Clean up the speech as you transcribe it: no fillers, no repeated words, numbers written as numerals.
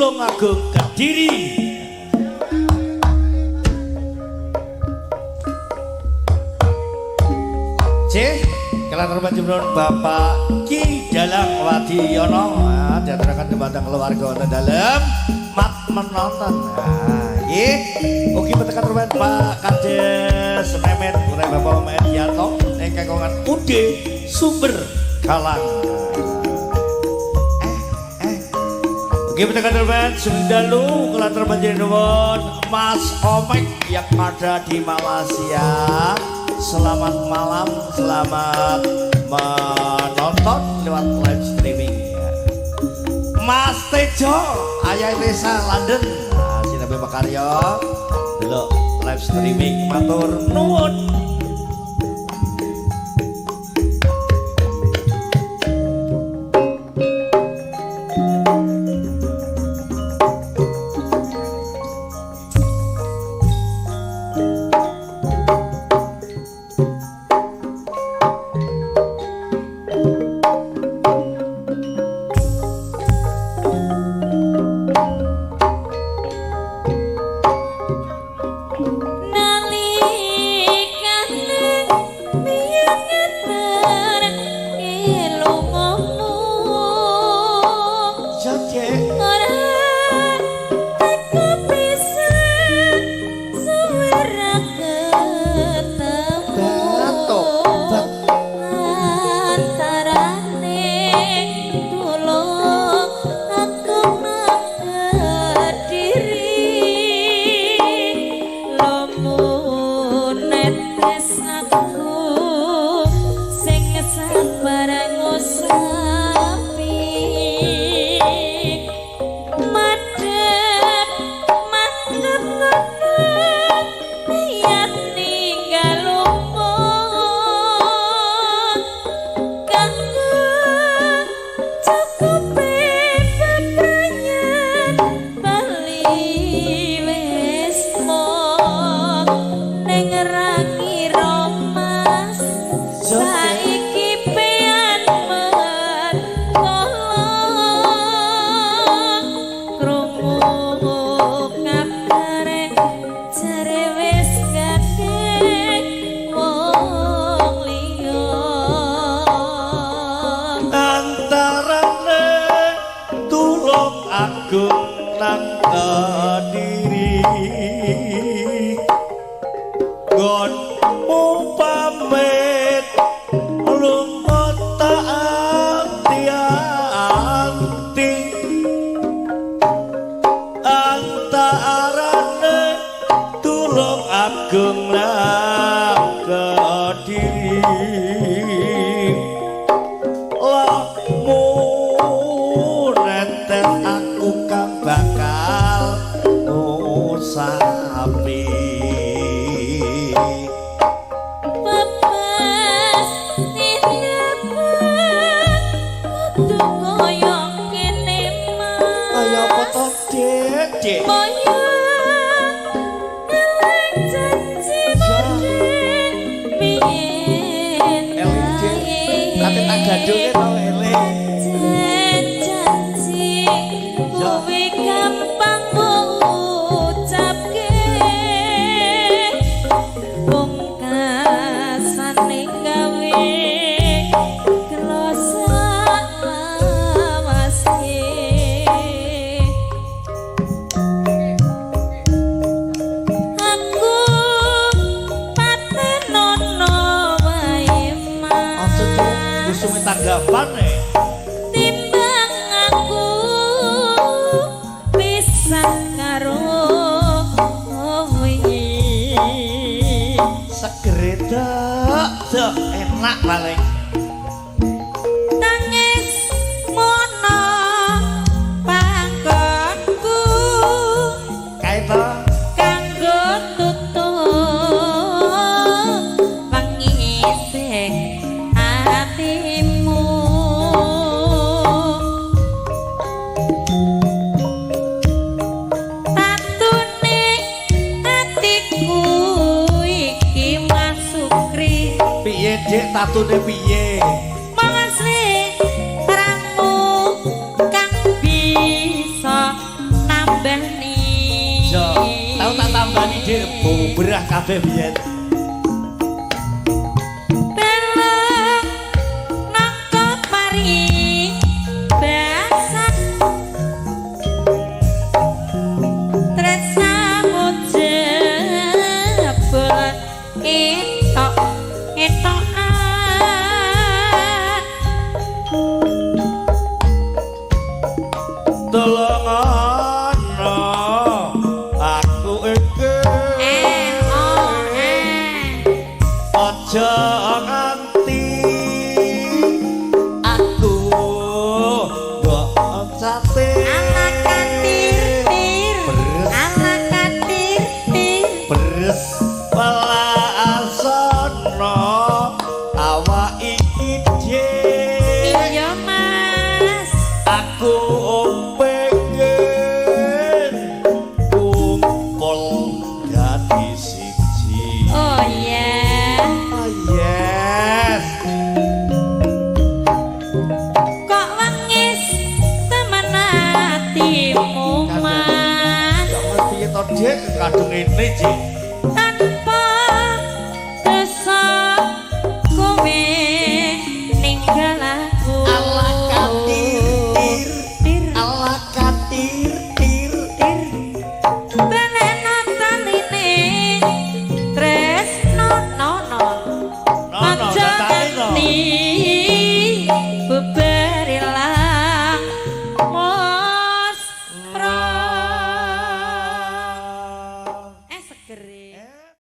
Tulungagung Kediri. C, kelantar panjenengan Bapak Ki Dalang Wadiono, diaturaken dhumateng keluarga wonten dalem mat menonton. Nah, nggih. Ugi petekan rumen Pak Kades Memet putra Bapak Memet Yanto ingkang kagungan UD Sumber Galang. Oke, petekan rumen Sundalu kelantar panjenengan Mas Omek yang ada di Malaysia. Selamat malam, selamat menonton lewat live streaming. Mas Tejo, ayah Desa London. Nah, sinabe makarya delok live streaming matur nuwun. Nalikane biyen ngeterke lungamu Jake ora teko pisan suwe ra ketemu batok bat antarane tulung aku nang Kediri lomu netes aku sing sabar ngusapi madhep madhep ngono yen ninggal lunga kanggo cukupe bebrayan bali wis ning ra kira Mas saiki pean mentolo krungu kabare jare wis gandeng wong liya antarane Tulung Agung nang Kediri nggonmu pamit lunga tak anti-anti antarane Tulung Agung nang Kediri lamu netes aku kang bakal ngusapi. Pepes tindakan kudu kaya ngene Mas. Kaya apa to, Dik? Dik. Moyo eling janji mudhe biyen Eling, Dik. Kate tak gadunge to eling. Janji kuwi gampang ngucapke pungkasane gawe gelo salawase. Aku patenono wae Aja, Dik. Mas Usume tanggapan e. timbang aku pisah karo kowe. Segere dok, dok enak paling. Tangis mono panggonku Kae to kanggo tutup pangising atimu. Tatune atiku iki Mas Sukri piye, Dik? Tatune piye? Mas rangmu kang bisa Berah kabeh biyen. Beleng nangka pari basan tresnamu jebul etok etokan. Tolongono aku iki. Eh oh eh. Aja nganti aku mbok cate. Ala katir tir. Beres. Ala katir tir. Beres welasana awak iki dik. Iya Mas. Aku pengen kumpul dadi siji. Oh iya. Oh yes. Kok wengis temen atimu Mas. Gak ngerti to dik kadung ngene Cik.